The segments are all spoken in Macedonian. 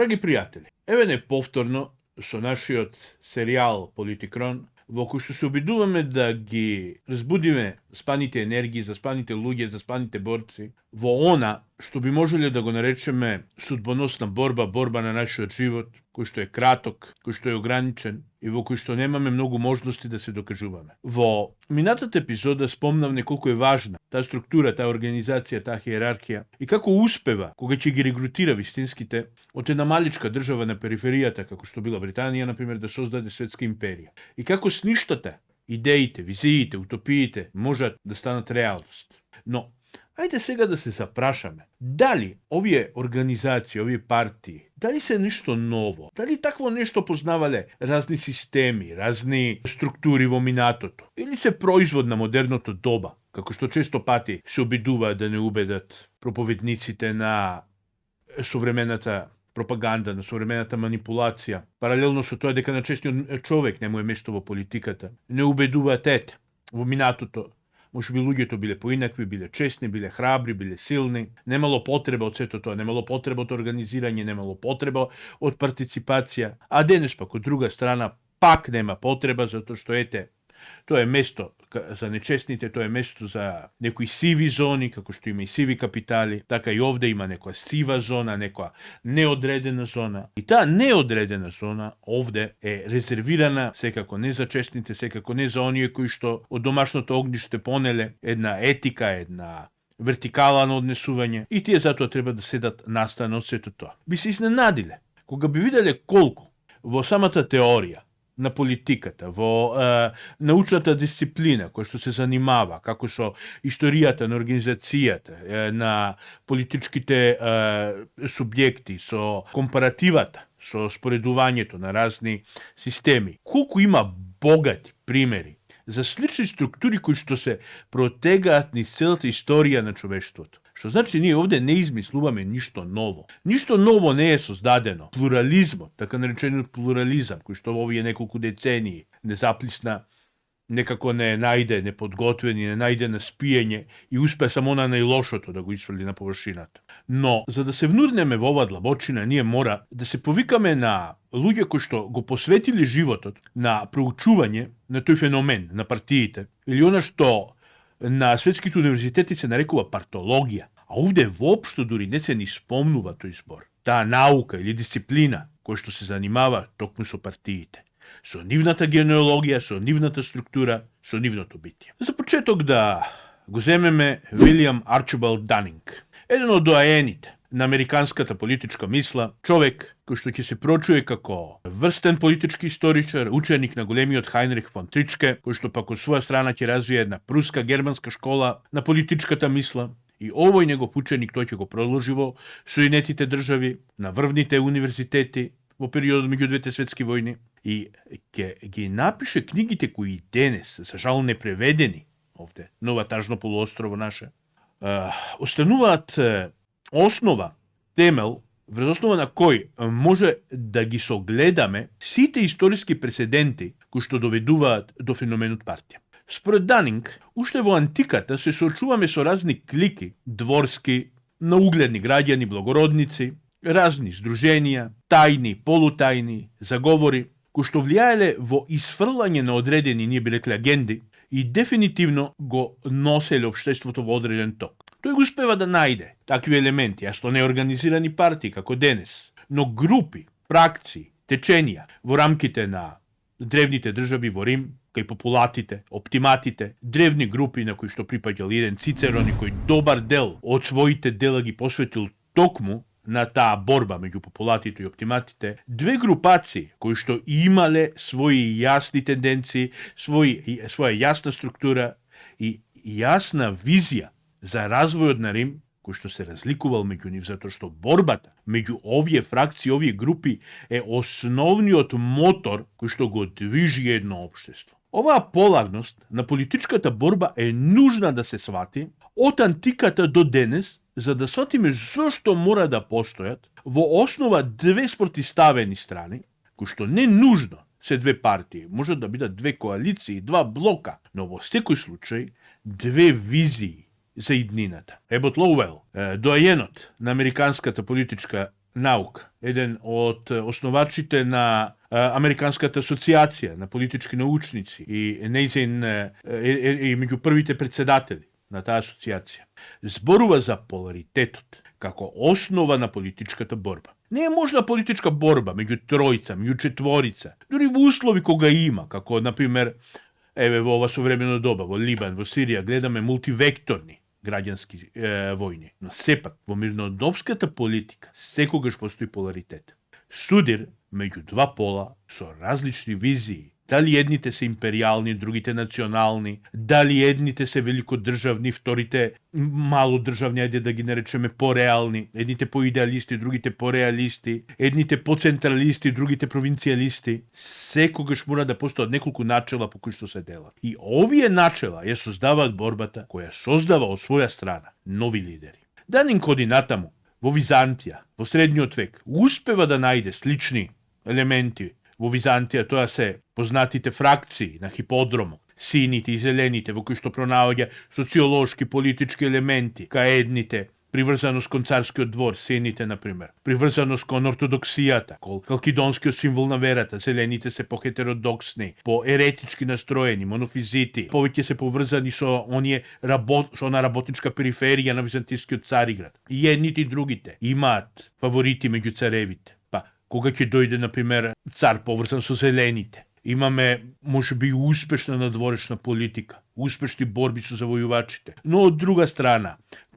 Драги пријатели, еве не повторно со нашиот серијал Политикрон, во кој што се обидуваме да ги разбудиме спаните енергии, заспаните луѓе, заспаните борци, во она што би можеле да го наречеме судбоносна борба, борба на нашиот живот, кој што е краток, кој што е ограничен и во кој што немаме многу можности да се докажуваме. Во минатата епизода спомнавме колку е важна таа структура, таа организација, таа хиерархија и како успева кога ќе ги регрутира вистинските од една маличка држава на периферијата, како што била Британија, например, да создаде светска империја. И како с ништата, идеите, визиите, утопиите можат да станат реалност. Но ајде сега да се запрашаме, дали овие организации, овие партии, дали се нешто ново, дали такво нешто познавале разни системи, разни структури во минатото, или се производ на модерното доба, како што често пати се обидуваат да не убедат проповедниците на современата пропаганда, на современата манипулација, паралелно со тоа дека на честниот човек не му е место во политиката, не убедуваат ете во минатото. Може би луѓето биле поинакви, биле честни, биле храбри, биле силни, немало потреба од сето тоа, немало потреба од организирање, немало потреба од партиципација, а денес пак од друга страна пак нема потреба, затоа што ете, тоа е место за нечестните, тоа е место за некои сиви зони, како што има и сиви капитали, така и овде има некоја сива зона, некоја неодредена зона. И таа неодредена зона овде е резервирана секако не за честните, секако не за оние кои што од домашното огниште понеле една етика, една вертикала на однесување и тие затоа треба да седат настрана од сето тоа. Би се изненадиле кога би виделе колку во самата теорија на политиката, во научната дисциплина која што се занимава како со историјата на организацијата, на политичките субјекти, со компаративата, со споредувањето на разни системи. Колку има богати примери за слични структури кои што се протегаат низ целата историја на човештвото. Што значи ние овде не измислуваме ништо ново. Ништо ново не е создадено. Плурализмот, така наречениот плурализам, кој што во овие неколку децении не заплисна, некако не најде неподготвен и не најде на спиење и успе само на најлошото да го исфрли на површината. Но, за да се внурнеме во оваа длабочина, ние мора да се повикаме на луѓе кои што го посветиле животот на проучување на тој феномен, на партиите, или она што на светските универзитети се нарекува партологија, а овде воопшто дури не се ни спомнува тој збор. Таа наука или дисциплина која што се занимава токму со партиите, со нивната генеалогија, со нивната структура, со нивното битие. За почеток да го земеме Вилијам Арчибалд Данинг, еден од доаените на американската политичка мисла, човек кој што ќе се прочуе како врстен политички историчар, ученик на големиот Хајнрих фон Тричке, кој што пак од своја страна ќе развие една пруска-германска школа на политичката мисла. И овој негов ученик тој ќе го продолжи во Соединетите држави, на врвните универзитети во периодот меѓу двете светски војни и ќе ги напише книгите кои денес, за жал не преведени овде, на ова тажно полуострово наше, остануваат основа, темел, врз основа на кој може да ги согледаме сите историски прецеденти кои што доведуваат до феноменот партија. Според Данинг, уште во антиката се соочуваме со разни клики, дворски, на угледни граѓани, благородници, разни здруженија, тајни, полутајни, заговори, кои што влијаеле во исфрлање на одредени, ние би рекли, агенди и дефинитивно го носеле општеството во одреден ток. Тој го успева да најде такви елементи, а што не организирани партии како денес, но групи, фракции, теченија во рамките на древните држави во Рим, кај популатите, оптиматите, древни групи на кои што припаѓал еден Цицерон и кој добар дел од своите дела ги посветил токму на таа борба меѓу популатите и оптиматите, две групации кои што имале своји јасни тенденции, своја јасна структура и јасна визија за развојот на Рим, кој што се разликувал меѓу нив, затоа што борбата меѓу овие фракции, овие групи е основниот мотор кој што го движи едно општество. Оваа поларност на политичката борба е нужна да се свати од антиката до денес, за да сватиме зошто мора да постојат во основа две спротиставени страни, кои што не нужно се две партии, може да бидат две коалиции, два блока, но во секој случај две визии за иднината. Ебот Лоуел, доајенот на американската политичка наука, еден од основачите на Американската асоциација на политички научници и нејзин и меѓу првите председатели на таа асоциација, зборува за поларитетот како основа на политичката борба. Не е можна политичка борба меѓу тројца, меѓу четворица, дури во услови кога има, како, например, во ова современо доба, во Либан, во Сирија, гледаме мултивекторни граѓански војни. Но сепак, во мирнодопската политика, секогаш постои поларитет. Судир меѓу два пола со различни визии. Дали едните се империјални, другите национални, дали едните се великодржавни, вторите малодржавни, ајде да ги наречеме пореални, едните поидеалисти, другите пореалисти, едните поцентралисти, другите провинцијалисти. Секогаш мора да постојат неколку начела по кои што се делат. И овие начела ја создаваат борбата која создава од своја страна нови лидери. Данин Коди натаму, во Византија, во средниот век, успева да најде слични елементи. Во Византија тоа се познатите фракции на хиподромот, сините и зелените, во кои што пронаоѓа социолошки, политички елементи, кај едните приврзаност кон царскиот двор, сините, например, приврзаност кон ортодоксијата, кон калкидонскиот символ на верата, зелените се по-хетеродоксни, по-еретички настроени, монофизити, повеќе се поврзани со оние со на работничка периферија на византискиот Цариград. И едните и другите имаат фаворити меѓу царевите. Кога ќе дојде, например, цар поврзан со зелените. Имаме, можеби, успешна надворешна политика, успешни борби со завојувачите. Но од друга страна,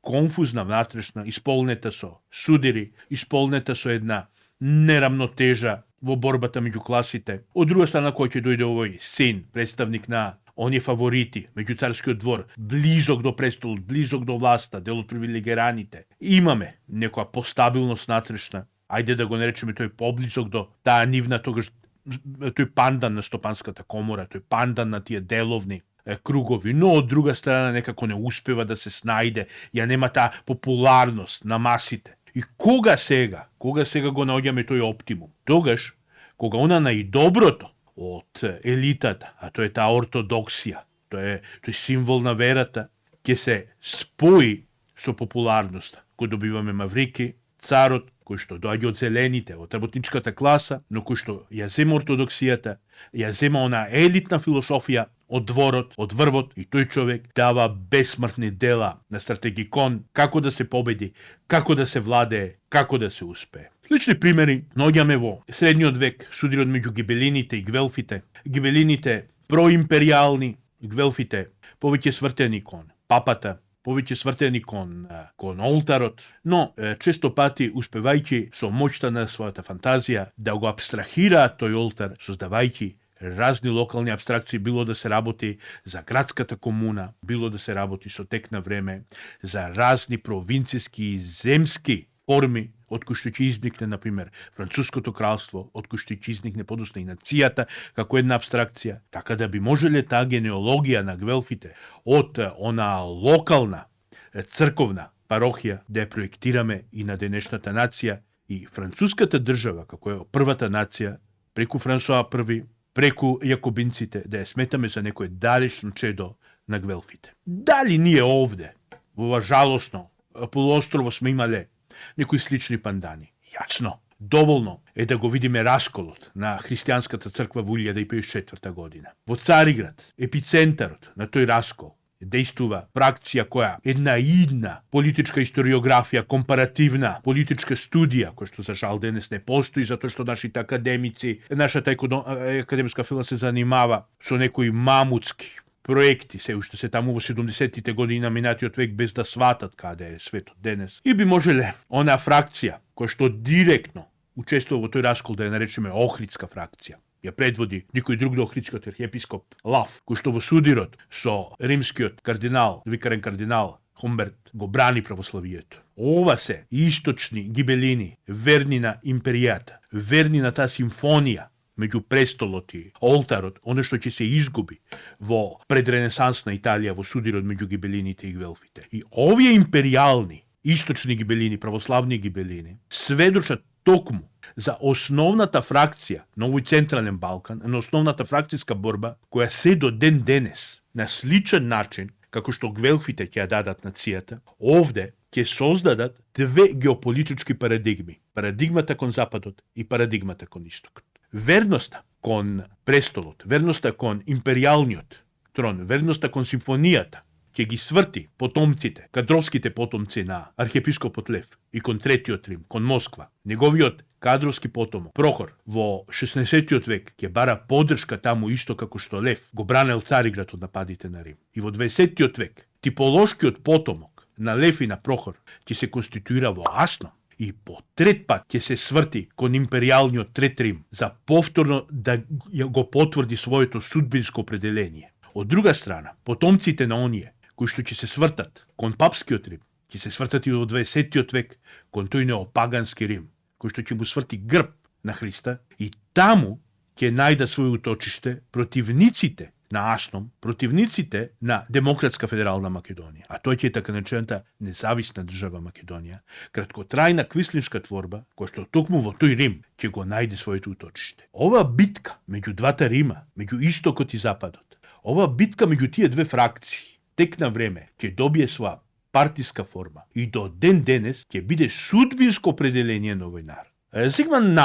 конфузна внатрешна, исполнета со судири, исполнета со една нерамнотежа во борбата меѓу класите. Од друга страна, кој ќе дојде овој син, представник на оние фаворити меѓу царскиот двор, близок до престолот, близок до власта, дел од привилегираните. Имаме некоја постабилност натрешна. Ајде да го наречеме тој поблизок до таа нивна, тогаш тој пандан на стопанската комора, тој пандан на тие деловни кругови, но од друга страна некако не успева да се снајде, ја нема таа популарност на масите. И кога сега го наоѓаме тој оптимум? Тогаш, кога она најдоброто од елитата, а тоа е таа ортодоксија, тој символ на верата, ќе се спои со популарноста, кој добиваме Маврики, царот, кој што доаѓа од зелените, од работничката класа, но кој што ја зема ортодоксијата, ја зема она елитна философија од дворот, од врвот, и тој човек дава бесмртни дела на стратегикон, како да се победи, како да се владее, како да се успее. Слични примери наоѓаме во средниот век, судирот меѓу гибелините и гвелфите. Гибелините проимперијални, гвелфите повеќе свртени кон папата, повеќе свртени кон олтарот, но често пати успевајќи со моќта на својата фантазија да го абстрахираат тој олтар, создавајќи разни локални абстракции, било да се работи за градската комуна, било да се работи со тек на време, за разни провинцијски и земски форми, од кои што ќе изникне, например, Француското кралство, од кои што ќе изникне подосна и нацијата, како една абстракција, така да би можеле таа генеалогија на гвелфите од она локална црковна парохија да ја проектираме и на денешната нација, и француската држава, како е првата нација, преку Франсуа I, преку јакобинците, да ја сметаме за некој далечно чедо на гвелфите. Дали ние овде, во ова жалосно полуострово, сме имале некои слични пандани? Јасно. Доволно е да го видиме расколот на христијанската црква во 1054 година. Во Цариград, епицентарот на тој раскол, дејствува фракција која една идна политичка историографија, компаративна политичка студија, која што за жал денес не постои, затоа што нашите академици, нашата академска фила се занимава со некои мамутски проекти, се уште се таму во 70-тите години на минатиот век, без да сватат каде е светот денес. И би можеле онаа фракција, која што директно учествува во тој раскол, да ја наречеме Охридска фракција, ја предводи никој друг до Охридскиот архиепископ Лав, кој што во судирот со римскиот кардинал, викарен кардинал Хумберт, го брани православието. Ова се источни гибелини, верни на империјата, верни на таа симфонија меѓу престолот и олтарот, оно што ќе се изгуби во предренесансна Италија, во судирот меѓу гибелините и гвелфите. И овие империјални, источни гибелини, православни гибелини, сведочат токму за основната фракција на овој централен Балкан, на основната фракцијска борба, која се до ден денес, на сличен начин, како што гвелфите ќе ја дадат нацијата, овде ќе создадат две геополитички парадигми. парадигмата кон Западот и парадигмата кон Истокот. Верноста кон престолот, верноста кон империјалниот трон, верноста кон симфонијата, ќе ги сврти потомците, кадровските потомци на архиепископот Лев и кон Третиот Рим, кон Москва. Неговиот кадровски потомок Прохор во 16 век ќе бара поддршка таму исто како што Лев го бранел Цариград од нападите на Рим. И во 20 век типолошкиот потомок на Лев и на Прохор ќе се конституира во Асном и по трет пат ќе се сврти кон империјалниот Трет Рим за повторно да го потврди своето судбинско определение. Од друга страна, потомците на оние кои што ќе се свртат кон папскиот Рим, ќе се свртат и во 20 век кон тој неопагански Рим, кој што ќе му сврти грб на Христа и таму ќе најдат своје уточиште противниците на Асном, противниците на Демократска федерална Македонија, а тој ќе е така наречената независна држава Македонија, краткотрајна квислиншка творба, која што токму во тој Рим ќе го најде своето уточиште. Ова битка меѓу двата Рима, меѓу Истокот и Западот, ова битка меѓу тие две фракции, тек на време ќе добие своја партиска форма и до ден денес ќе биде судбинско определение на овој народ. Зигмунд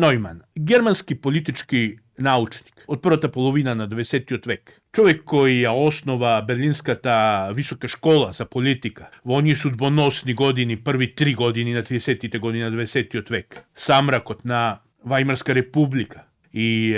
Нојман, германски политички научник од првата половина на 20 век, човек кој ја основа Берлинската висока школа за политика во оние судбоносни години, први 3 години на 30-тите години на 20 век, самракот на Вајмарска република и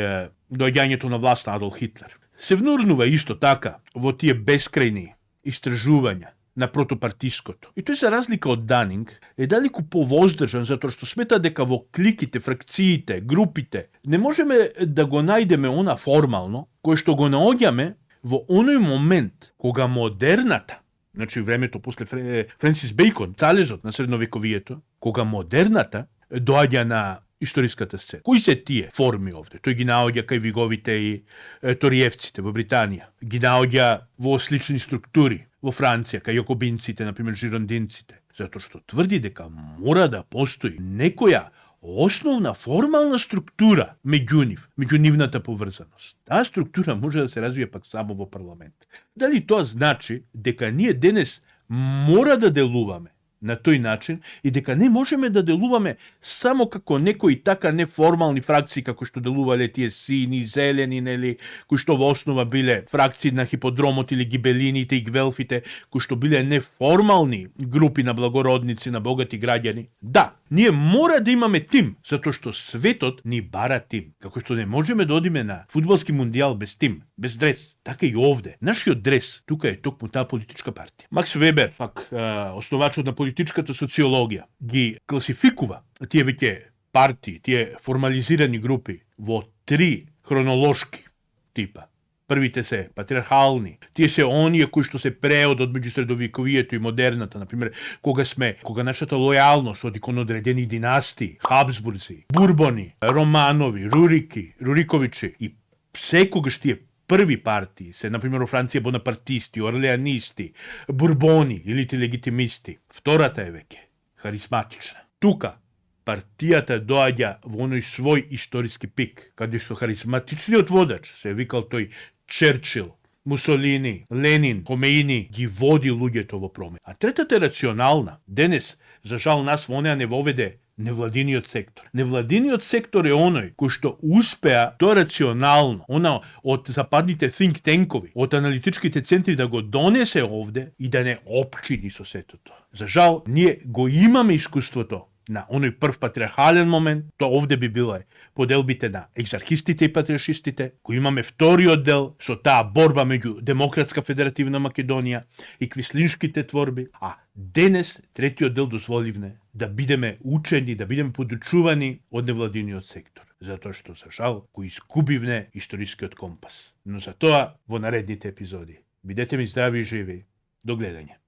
доаѓањето на власт на Адолф Хитлер, се внурнува исто така во тие бескрајни истражувања на протопартиското. И тој за разлика од Данинг е далеку повоздржан затоа што смета дека во кликите, фракциите, групите не можеме да го најдеме она формално кој што го наоѓаме во оној момент кога модерната, значи времето после Френсис Бејкон, цалезот на средновековието, кога модерната доаѓа на историската сцена. Кои се тие форми овде? Тој ги наоѓа кај виговите и ториевците во Британија. Ги наоѓа во слични структури во Франција, кај јакобинците, например жирондинците. Затоа што тврди дека мора да постои некоја основна формална структура меѓу нивната поврзаност. Таа структура може да се развие пак само во парламент. Дали тоа значи дека ние денес мора да делуваме на тој начин и дека не можеме да делуваме само како некои така неформални фракции како што делувале тие сини, зелени, нели, кои што во основа биле фракции на Хиподромот или гибелините и гвелфите, кои што биле неформални групи на благородници, на богати граѓани. Да, ние мора да имаме тим, затоа што светот ни бара тим. Како што не можеме да одиме на фудбалски мундијал без тим, без дрес. Така и овде. Нашиот дрес тука е токму таа политичка партија. Макс Вебер, пак основачот на политичката социологија, ги класификува тие веќе партии, тие формализирани групи во 3 хронолошки типа. Првите се патриархални, тие се оние кои што се преодот меѓу средовековието и модерната, например, кога нашата лојалност оди кон одредени династии, Хабсбурзи, Бурбони, Романови, Руриковичи и секогаш тие први партии се, например, во Франција бонапартисти, орлеанисти, бурбони или легитимисти. Втората е веќе харизматична. Тука партијата доаѓа во оној свој историски пик, каде што харизматичниот водач, се викал тој Черчил, Мусолини, Ленин, Хомеини, ги води луѓето во промена. А третата е рационална. Денес, за жал, нас во неа не воведе невладиниот сектор. Невладиниот сектор е оној кој што успеа тоа рационално, она од западните think tankoви, од аналитичките центри да го донесе овде и да не опчини со сето тоа. За жал, ние го имаме искуството на оној прв патриархален момент, тоа овде би биле поделбите на екзархистите и патриаршистите, кој имаме вториот дел со таа борба меѓу Демократска федеративна Македонија и квислиншките творби, а денес третиот дел дозволивне да бидеме учени, да бидеме подучувани од невладиниот сектор, затоа што за жал го изгубивне историскиот компас. Но за тоа во наредните епизоди. Бидете ми здрави и живи. До гледање.